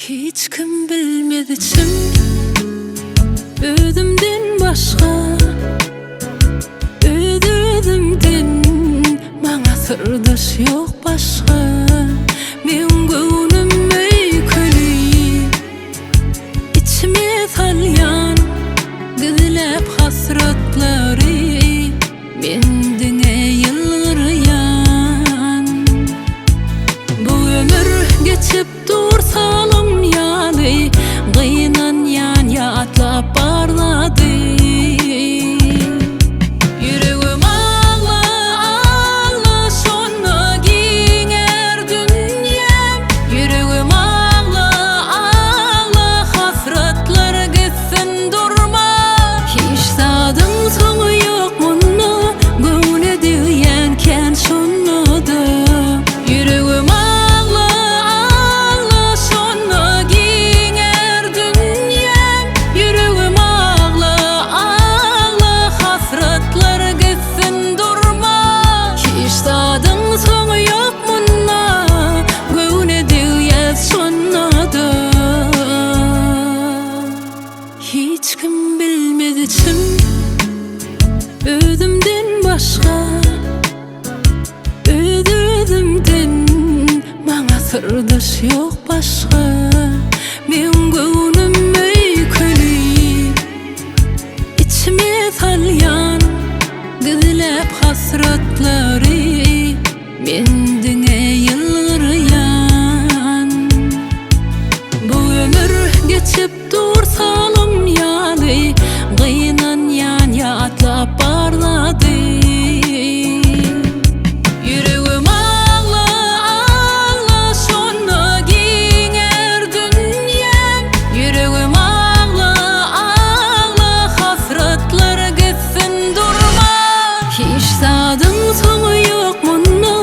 Hiç kim bilmez içim Özümden başga Öz-özümden Maňa syrdaş ýok başga Meň göwnüm öýkeli Içime salýan Gizläp hasratlary Men diňe ýylgyrýan. Bu ömür geçip dur salym ýaly, Gynanýan ýatlap bar zady. Ýüregim agla, agla, şonda giňär dünýäm. Ýüregim agla, agla, hasratlar gitsin durma. Hiç zadyň soňy ýok munda, Göwne degýän kän şonda-da. Ýüregim agla, agla, şonda giňär dünýäm. Ýüregim agla, agla, hasratlar gitsin durma. Hiç zadyň soňy ýok munda, Göwne degýär şonda-da. Hiç kim bilmez içim Özümden başga Öz-özümden Maňa syrdaş ýok başga Meň göwnüm öýkeli Içime salýan Gizläp hasratlary Men diňe ýylgyrýan. Bu ömür geçip dur salym ýaly, Gynanýan ýatlap bar zady. Ýüregim agla, agla, şonda giňär dünýäm. Ýüregim agla, agla, hasratlar gitsin durma. Hiç zadyň soňy ýok munda,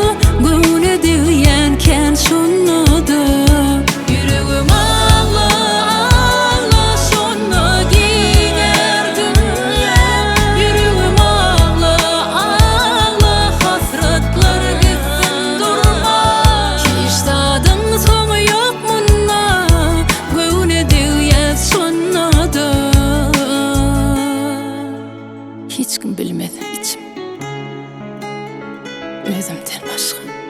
Göwne degýän kän şonda-da. Ýüregim agla, agla, şonda giňär dünýäm. Ýüregim agla, agla, hasratlar gitsin durma. Hiç zadyň soňy ýok munda, Göwne degýär şonda-da. Hiç kim bilmez içim Özümden başga.